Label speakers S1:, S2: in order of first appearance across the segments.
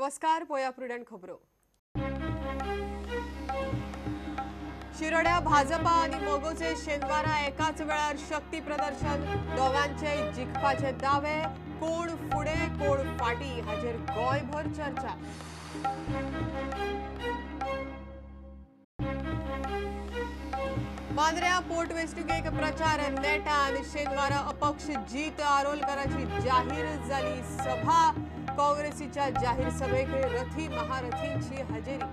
S1: नमस्कार, पोया प्रुडंट खबरो। शिरोड्या भाजपा आणि मगोचे शेनवारा एकाच वेळार शक्ती प्रदर्शन, दोगांचे जिखपाचे दावे, कोण फुडे कोण फाटी हाचेर गोंयभर चर्चा। मांद्र्या पोटवेंचणुकेक प्रचार नेटान, शेनवारा अपक्ष जीत आरोलकराची जाहीर जाली सभा, काँग्रेसीच्या जाहीर सभेक रथी महारथींची हजेरी।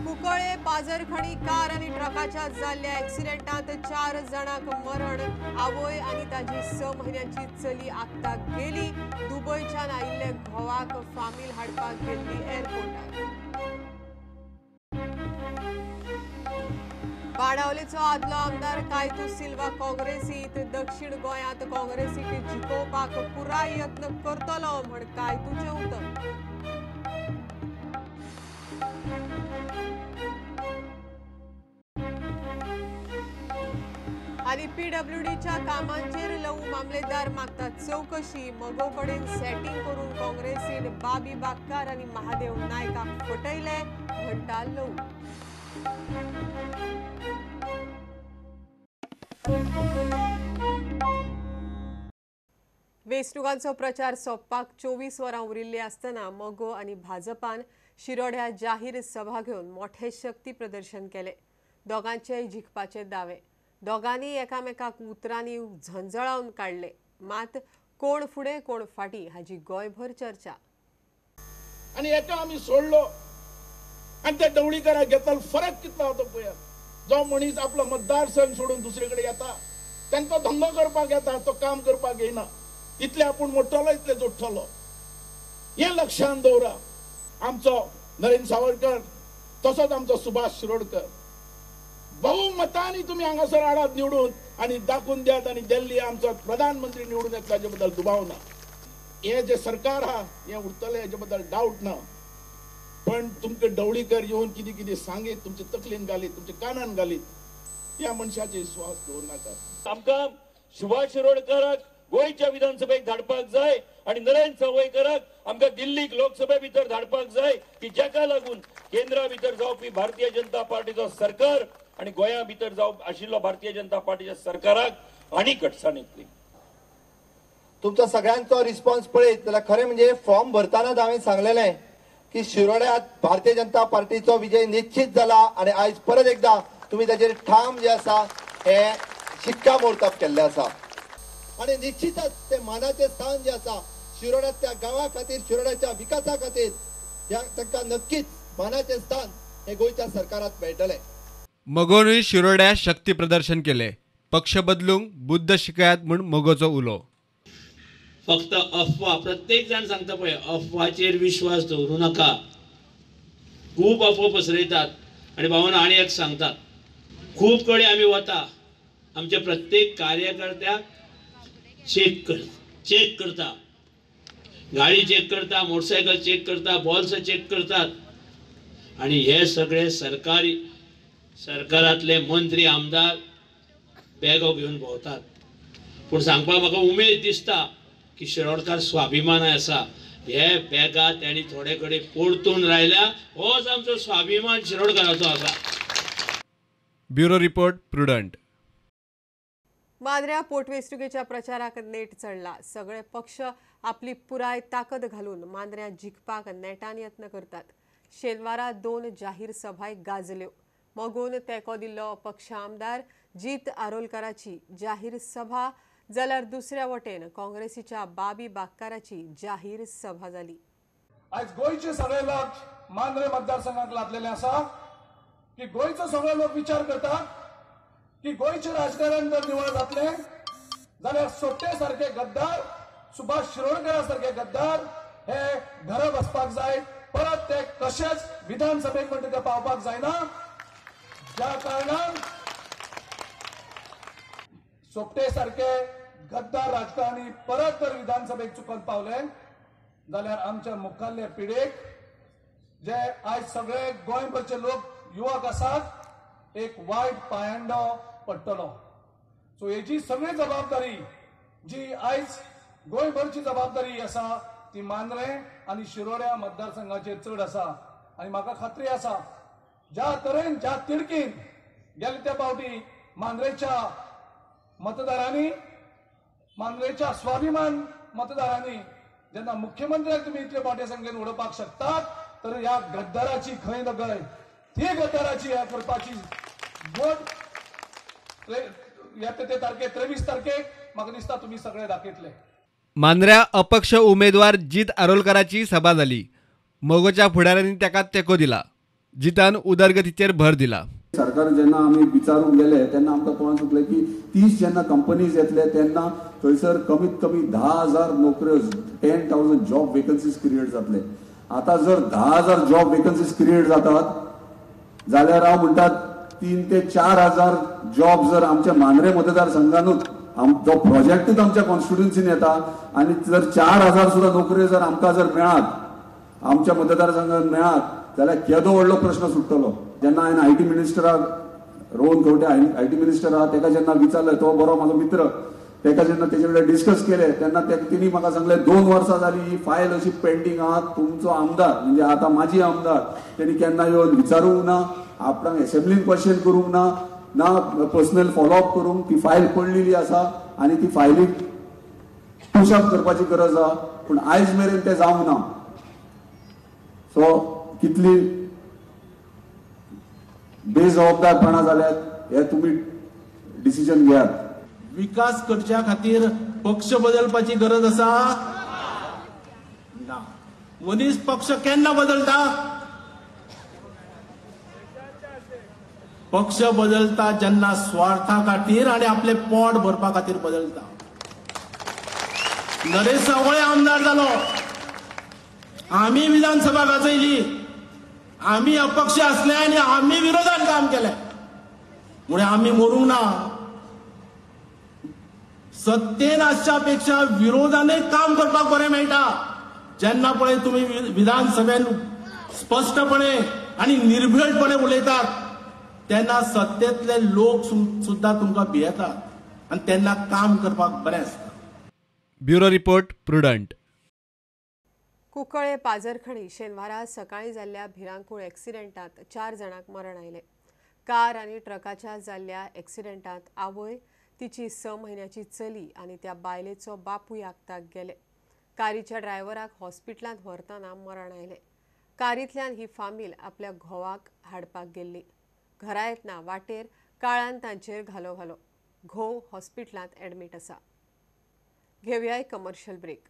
S1: कुंकळे पाजरखणी कार आणि ट्रकाच्या जाल्ल्या ॲक्सिडेंटात 4 जाणांक मरण, आवय आणि ताजी 6 म्हयन्यांची चली आक्ताक गेली। दुबयच्यान आयिल्ले घोवाक फामील हाडपाक गेल्ली एअरपोर्टार। बाणावलेचो आदलो आमदार कायतू सिल्वा काँग्रेसीत, दक्षिण गोंयांत काँग्रेसीक जिखोवपाक पुराय यत्न करतलो म्हण कायतूचें उतर। आनी पीडब्ल्यूडीच्या कामांचेर लवू मामलेदार मागतात चवकशी, मगो कडेन सेटिंग करून काँग्रेसीन बाबी बागकार आनी महादेव नायकाक फटयले म्हणटा लवू। वेंचणुकांचो प्रचार सोंपपाक 24 वरां उरिल्ली आसतना मगो आनी भाजपान शिरोड्या जाहीर सभा घेवन मोठे शक्ती प्रदर्शन केले। दोगांचेय जिखपाचे दावे, दोगांनी एकामेकाक उतरांनी झंझळावन काडले, मात कोण फुडें कोण फाटी हाजी गोंयभर चर्चा।
S2: आनी एका आमी सोडलो आनी त्या डवळीकाराक घेतलो फरक कितलो आसा तो पळयात। जो मनीस आपलो मतदारसंघ सोडून दुसरे कडेन येता तांकां धंदो करपाक येता, तो काम करपाक येना, इतले आपूण मोडटलो इतले जोडटलो, हें लक्षांत दवरा। आमचो नरेंद्र सावरकर तसोच आमचो सुभाष शिरोडकर बहुमतांनी तुमी हांगासर हाडात निवडून आनी दाखोवन दियात आनी दिल्ली आमचो प्रधानमंत्री निवडून येतलो हाजे बद्दल दुबाव ना। हें जें सरकार आहा हें उरतलें हेजे बद्दल डावट ना, पण तुमकां डवळीकर येवन कितें कितें सांगीत, तुमचे तकलेन घालीत, तुमच्या कानान घालीत, ह्या मनशाचे विश्वास दवरूं नाकात।
S3: आमकां सुभाष शिरोडकराक गोंयच्या विधानसभेक धाडपाक जाय आनी नरेंद्र सावयकराक आमकां दिल्लीक लोकसभे भितर धाडपाक जाय, की जाका लागून केंद्रा भितर जावपी भारतीय जनता पार्टीचो सरकार आनी गोंया भितर जावप आशिल्लो भारतीय जनता पार्टीच्या सरकाराक आनी घटसाण येतली।
S4: तुमचा सगळ्यांचो रिस्पॉन्स पळयत जाल्यार खरें म्हणजे फॉर्म भरतानाच हांवें सांगलेलें की शिरोड्यात भारतीय जनता पार्टीचो विजय निश्चित जाला आनी आयज परत एकदा तुमी ताचेर ठाम जे आसा हे शिक्कामोर्तब केल्लें आसा आनी निश्चितच ते मानाचें स्थान जे आसा शिरोड्यात त्या गांवा खातीर, शिरोड्याच्या विकासा खातीर ह्या तांकां नक्कीच मानाचें स्थान हे गोंयच्या सरकारात मेळटलें।
S5: मगोनूय शिरोड्या शक्ती प्रदर्शन केले, पक्ष बदलूंक बुद्ध शिकायत म्हूण मगोचो उलो।
S6: फक्त अफवा, प्रत्येक जाण सांगता पळय, अफवाचेर विश्वास दवरूं नाका। खूब अफवा पसरयतात आनी भावान आनी एक सांगतात, खूब कडेन आमी वता, आमच्या प्रत्येक कार्यकर्त्याक चेक करता, गाडी चेक करता, मोटरसायकल चेक करता, बॉल्स चेक करतात आनी हे सगळे सरकारी सरकारांतले मंत्री आमदार बॅगो घेवन भोंवतात। पूण सांगपाक म्हाका उमेद दिसता की शिरोडकार स्वाभिमान आसा, हे बॅगा तांणी थोडे कडेन परतून रायल्या, होच आमचो स्वाभिमान शिरोडकाराचो आसा।
S5: Bureau report, Prudent.
S1: मांद्र्या पोटवेंचणुकेच्या प्रचाराक नेट चडला, सगळे पक्ष आपली पुराय ताकद घालून मांद्र्या जिखपाक नेटान यत्न करतात। शेनवारा 2 जाहीर सभाय गाजल्यो, मगोन तेंको दिल्लो अपक्ष आमदार जीत आरोलकराची जाहीर सभा जाल्यार दुसऱ्या वटेन काँग्रेसीच्या बाबी बागकाराची जाहीर सभा जाली।
S7: आज गोंयचे सगळे लक्ष मांद्रे मतदारसंघाक लाभलेले आसा की गोंयचो सगळे लोक विचार करता की गोंयचें राजकारण जर निवळ जातलें जाल्यार सोपटे सारखे गद्दार, सुभाष शिरोडकरा सारखे गद्दार हे घरा बसपाक जाय, परत ते कशेच विधानसभेक म्हणटा ते पावपाक जायना। ज्या कारणान सोपटे सारखे गद्दार राजकारणी परत तर विधानसभेक चुकत पावले जाल्यार आमच्या मुखाल्ले पिढेक जे आयज सगळे गोंयभरचे लोक युवक आसात एक वायट पायंडो पडटलो। सो हेजी सगळी जबाबदारी जी आयज गोंयभरची जबाबदारी आसा ती मांद्रें आनी शिरोड्या मतदारसंघाचेर चड आसा. आनी म्हाका खात्री आसा ज्या तरेन ज्या तिडकीन गेले त्या फावटी मांद्रेच्या मतदारांनी, मांद्रेच्या स्वाभिमान मतदारांनी जेन्ना मुख्यमंत्र्याक तुमी इतले मोठ्या संख्येन उडोवपाक शकतात तर ह्या गद्दाराची खंय ना खंय ती गद्दाराची ह्या करपाची वोट येता ते तारखेक 23 तारखेक म्हाका दिसता तुमी सगळे दाखयतले.
S5: मांद्र्या अपक्ष उमेदवार जीत आरोलकराची सभा जाली. मगोच्या फुडाऱ्यांनी ताका तेंको दिला. जितान उदरगतीचेर भर दिला.
S8: सरकार जेन्ना आमी विचारूंक गेले तेन्ना आमकां कळोन चुकलें की 30 जेन्ना कंपनीज येतले तेन्ना थंयसर कमीत कमी 10,000 नोकऱ्यो, 10,000 जॉब वेकन्सीज क्रिएट जातले. आतां जर 10,000 जॉब वेकन्सीज क्रिएट जातात जाल्यार हांव म्हणटात 3 ते 4,000 जॉब जर आमच्या मांद्रे मतदारसंघानूच जो प्रोजेक्टूच आमच्या कॉन्स्टिट्युन्सीन येता आनी जर 4,000 सुद्दां नोकऱ्यो जर आमकां जर मेळत आमच्या मतदारसंघात मेळत जाल्यार केदो व्हडलो प्रश्न सुट्टलो. जेन्ना हांवें I T मिनिस्टराक Rohan Khaunte I T minister आहा तेका जेन्ना विचारलें, तो बरो म्हाजो मित्र, तेका जेन्ना तेजे कडेन डिस्कस केलें तेन्ना तेणी म्हाका सांगलें 2 वर्सां जाली ही फायल अशी पेंडींग आहा, तुमचो आमदार म्हणजे आतां म्हाजी आमदार तेणी केन्ना येवन विचारूंक ना, आपणाक एसेंब्लीन क्वेश्चन करूंक ना, ना पर्सनल फॉलोअप करूंक, ती फायल पडलेली आसा आनी ती फायलीक पुशअप करपाची गरज आहा, पूण आयज मेरेन तें जावंक ना. सो कितली बेजबाबदारपणा जाल्यात हे तुमी डिसिजन घेयात.
S9: विकास करच्या खातीर पक्ष बदलपाची गरज आसा ना. मनीस पक्ष केन्ना बदलता? पक्ष बदलता जेन्ना स्वार्था खातीर आनी आपले पोट भरपा खातीर बदलता. नरेश सावळे आमदार जालो, आमी विधानसभा गाजयली, आमी अपक्ष आसले आनी आमी विरोधान काम केलें, म्हणून आमी मरूंक ना. सत्तेन आसच्या पेक्षा विरोधानय काम करपाक बरें मेळटा. जेन्ना पळय तुमी विधानसभेन स्पश्टपणे आनी निर्भीडपणे उलयतात तेन्ना सत्तेंतले लोक सुद्दां तुमकां भियेतात आनी तेन्ना काम करपाक बरें आसता.
S5: Bureau report, Prudent.
S1: Cuncolim Pazarkhani शेनवारा सकाळी जाल्ल्या भिरांकूळ एक्सिडेंटात 4 जाणांक मरण आयलें. कार आनी ट्रकाच्या जाल्ल्या एक्सिडेंटात आवय, तिची 6 म्हयन्याची चली आनी त्या बायलेचो बापूय आगताक गेले. कारीच्या ड्रायव्हराक हॉस्पिटलांत व्हरतना मरण आयलें. कारींतल्यान ही फामील आपल्या घोवाक हाडपाक गेल्ली. घरा येतना वाटेर काळान तांचेर घालो घालो. घोव हॉस्पिटलांत एडमीट आसा. घेवया एक कमर्शियल ब्रेक.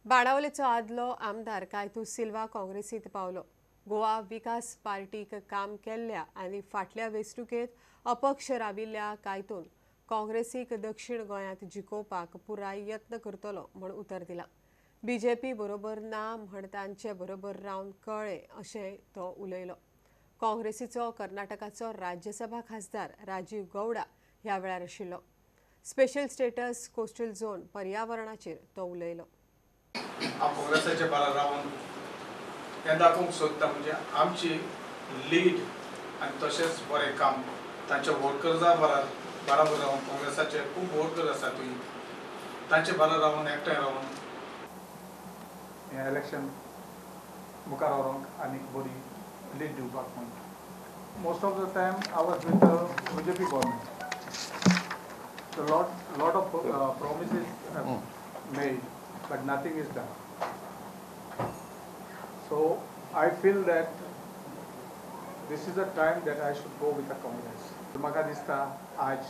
S1: बाणावलेचो आदलो आमदार कायतू सिल्वा काँग्रेसीत पावलो. गोवा विकास पार्टीक काम केल्ल्या आनी फाटल्या वेंचणुकेंत अपक्ष राविल्ल्या कायतून काँग्रेसीक दक्षिण गोंयांत जिखोवपाक पुराय यत्न करतलो म्हूण उतर दिलां. बीजेपी बरोबर ना म्हण तांचे बरोबर रावन कळ्ळें अशें तो उलयलो. काँग्रेसीचो कर्नाटकाचो राज्यसभा खासदार राजीव गौडा ह्या वेळार आशिल्लो. स्पेशल स्टेटस कोस्टल झोन पर्यावरणाचेर तो उलयलो.
S10: हांव काँग्रेसाच्या बारा रावन हें दाखोवंक सोदता म्हणजे आमची लीड आनी तशेंच बरें काम तांच्या वर्कर्सां बराबर रावन, काँग्रेसाचे खूब वर्कर्स आसा थंय, तांचे बारा रावन एकठांय रावन हें इलेक्शन मुखार व्हरूंक आनीक बरी लीड दिवपाक म्हूण. Most of the time I was with BJP government. So lot of promises made, but nothing is done. So I feel that this is a time that I should go with the Congress. म्हाका दिसता आज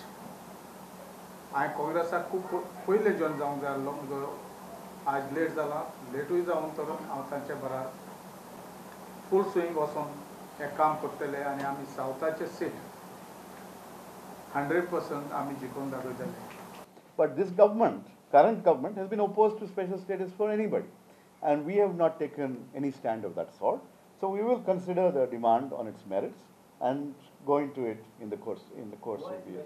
S10: हांवें काँग्रेसाक खूब पयलें join जावंक जाय आसलो, म्हजो आज लेट जाला, लेटूय जावन तर हांव तांचे बराबर फूल स्विंग वचोन हें काम करतले आनी आमी सावथाचे सीट 100% आमी जिखोवन दाखयतले.
S11: But this government, current government, has been opposed to special status for anybody, and we have not taken any stand of that sort. So we will consider the demand on its merits and go into it in the course of the year.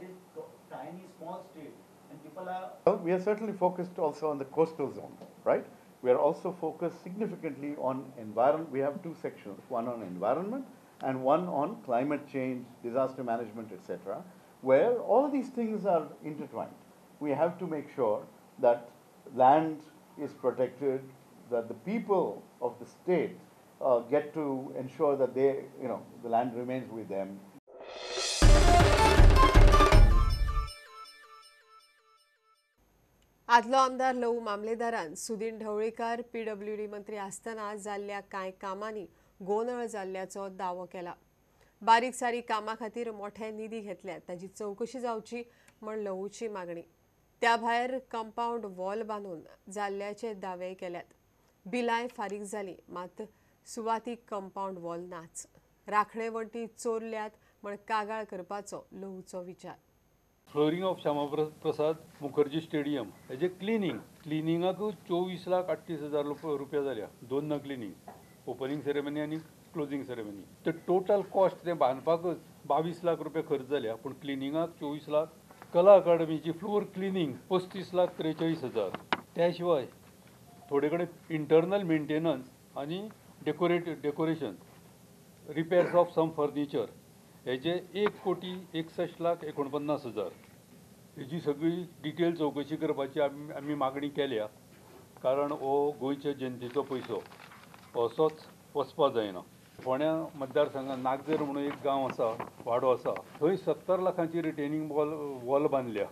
S12: Tiny small state, and people are.
S11: Well, we are certainly focused also on the coastal zone, right? We are also focused significantly on environment. We have 2 sections: one on environment and one on climate change, disaster management, etc., where all these things are intertwined. We have to make sure that land is protected, that the people of the state get to ensure that they, the land remains with them.
S1: आदलो आमदार Lavu मामलेदारान Sudin Dhavalikar PWD मंत्री आसतना जाल्ल्या कांय कामांनी गोंदळ जाल्ल्याचो दावो केला. बारीक सारीक कामा खातीर मोठे निधी घेतल्या ताची चवकशी जावची म्हण लवूची मागणी. त्या भायर कंपाउंड वॉल बांदून जाल्ल्याचे दावे केल्यात. बिलाय फारीक जाली मात सुवाती कंपाउंड वॉल नाच. राखणे वण्टी चोरल्यात म्हण कागाळ करपाचो लवूचो विचार.
S13: Flooring of Shyama Prasad Mukherjee stadium हेजे क्लिनींग क्लिनिंगाक 24,38,000 रुपया जाल्या. दोन क्लिनींग, ओपनिंग सेरेमनी आनी क्लोजींग सेरेमनी. तर टोटल कॉस्ट तें बांदपाकच 22 लाख रुपया खर्च जाल्या, पूण क्लिनिंगाक 24 लाख. कला अकादमीची फ्लोर क्लिनींग 35,43,000. त्या शिवाय थोडे कडेन इंटरनल मेंटेनन्स आनी decoration, repairs of some furniture हेजे 1,61,49,000. हेजी सगळी डिटेल चवकशी करपाची आमी मागणी केल्या, कारण हो गोंयच्या जनतेचो पयसो असोच वचपा जायना. फोंड्या मतदारसंघात नागझर म्हणून एक गांव आसा, वाडो आसा, थंय 70 लाखांची रिटेनिंग वॉल बांदल्या.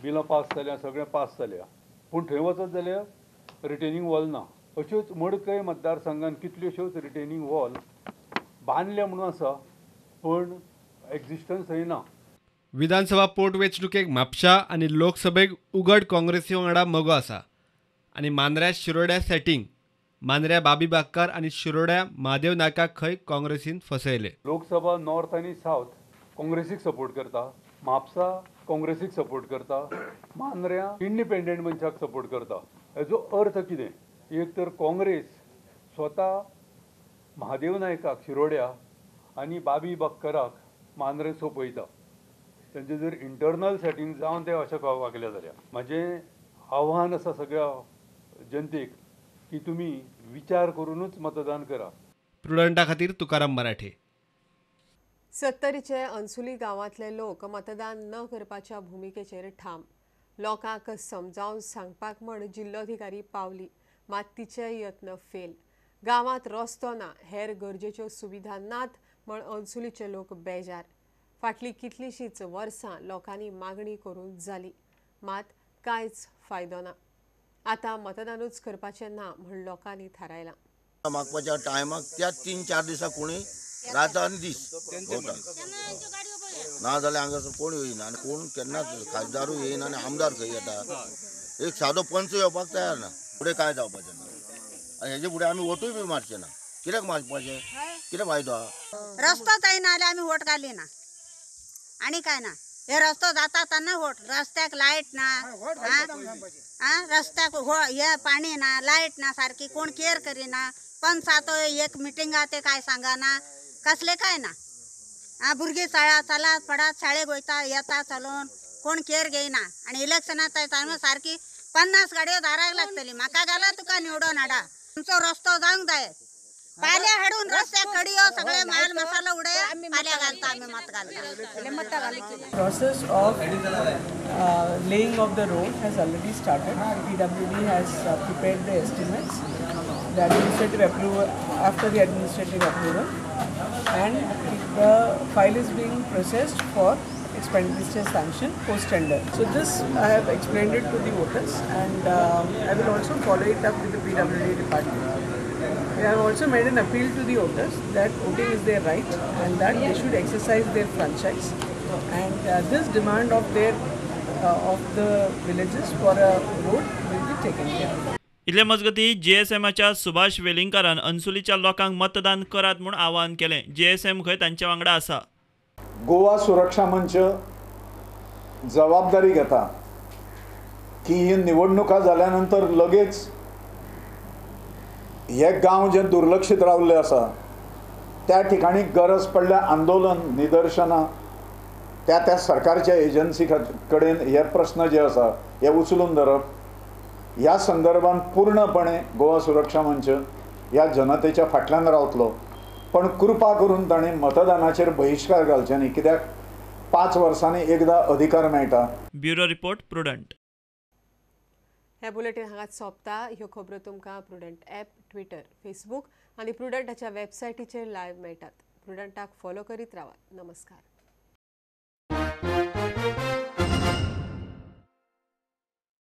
S13: बिलां पास जाल्या, सगळें पास जाल्या, पूण थंय वचत जाल्यार रिटेनिंग वॉल ना. अश्योच मडकय मतदारसंघात कितल्योश्योच रिटेनिंग वॉल बांदल्या म्हणून आसा, पण एक्झिस्टन्स थंय ना.
S5: विधानसभा पोटवेंचणुकेक म्हापशा आनी लोकसभेक उगड काँग्रेसी वांगडा मगो आसा आनी मांद्र्या शिरोड्या सेटींग मांद्र्या बाबी बागकार आनी शिरोड्या महादेव नायकाक खंय काँग्रेसीन फसयले.
S13: लोकसभा नॉर्थ आनी सावथ काँग्रेसीक सपोर्ट करता, म्हापसा काँग्रेसीक सपोर्ट करता, मांद्र्या इंडिपेंडंट मनशाक सपोर्ट करता. हेजो अर्थ कितें? एक तर काँग्रेस स्वता महादेव नायकाक शिरोड्या आनी बाबी बागकाराक मांद्रें सोंपयता. तेंचे जर इंटरनल सेटींग जावन ते अशें वागले जाल्यार म्हाजें आव्हान आसा सगळ्या जनतेक की तुमी विचार करूनच मतदान करा.
S5: प्रुडंटा खातीर तुकाराम मराठे.
S1: सत्तरीचे अन्सुली गांवांतले लोक मतदान न करपाच्या भुमिकेचेर ठाम. लोकांक समजावन सांगपाक म्हण जिल्लोधिकारी पावली, मात तिचे यत्न फेल. गांवांत रस्तो ना, हेर गरजेच्यो सुविधा नात म्हण अन्सुलीचे लोक बेजार. फाटली कितलीशींच वर्सां लोकांनी मागणी करून जाली, मात कांयच फायदो ना. आतां मतदानूच करपाचें ना म्हण लोकांनी थारायलां.
S14: मागपाच्या टायमाक त्या 3-4 दिसा कोणी रात आनी दीस ना जाल्यार हांगासर कोण येयना आनी कोण केन्नाच खासदारूय येयना आनी आमदार खंय येता. एक सादो पंच येवपाक तयार ना. फुडें कांय जावपाचें ना आनी हेजे फुडें आमी वोटूय बी मारचे ना. कित्याक मारपाचें? कितें फायदो आहा?
S15: रस्तो जायना जाल्यार आमी वोट घालिना आनी काय ना. हे रस्तो जाता तेन्ना वोट, रस्त्याक लायट ना, रस्त्याक हे पाणी ना, लायट ना सारकी, कोण केअर करिना. पंचायत एक मिटिंगा ते काय सांगना, कसले काय ना. भुरगीं शाळा चलात पडात शाळेक वयता येता चलोवन, कोण केअर घेयना. आनी इलेक्शना सारकी 50 गाडयो दाराक लागतली. म्हाका घाला तुका निवडून हाडा, आमचो रस्तो जावंक जाय. पाल्या हाडून रस्त्याक कडयो सगळे माल मसालो उडय पाल्या घालता आमी मत घालता.
S16: Process of laying of the road has already started. PWD has prepared the estimates. The administrative approval, after the administrative approval, and the file is being processed for expenditure sanction post tender. So this I have explained it to the voters, and I will also follow it up with the PWD department. We have also made an appeal to the voters that voting is their right and that they should exercise their franchise. And this demand of their of the villages for a road will be taken care of.
S17: इतले मजगती जीएसएमाच्या सुभाष वेलिंगकारान अन्सुलीच्या लोकांक मतदान करात म्हूण आवाहन केलें. GSM खंय तांचे वांगडा आसा.
S8: गोवा सुरक्षा मंच जबाबदारी घेता की ही निवडणुका जाल्यानंतर लगेच हे गांव जे दुर्लक्षित रावल्ले आसा त्या ठिकाणी गरज पडल्यार आंदोलन, निदर्शनां त्या त्या सरकारच्या एजन्सी कडेन हे प्रश्न जे आसा हे उचलून धरप ह्या संदर्भात पूर्णपणे गोवा सुरक्षा मंच ह्या जनतेच्या फाटल्यान रावतलो.
S18: पण कृपा करून तांणी मतदानाचेर बहिश्कार घालचे न्ही, कित्याक 5 वर्सांनी एकदा अधिकार मेळटा.
S17: Bureau report, Prudent.
S1: हे बुलेटीन हांगाच सोंपता. ह्यो खबरो तुमकां प्रुडंट ॲप, ट्विटर, फेसबूक आनी प्रुडंटाच्या वेबसायटीचेर लायव्ह मेळटात. प्रुडंटाक फॉलो करीत रावात. नमस्कार.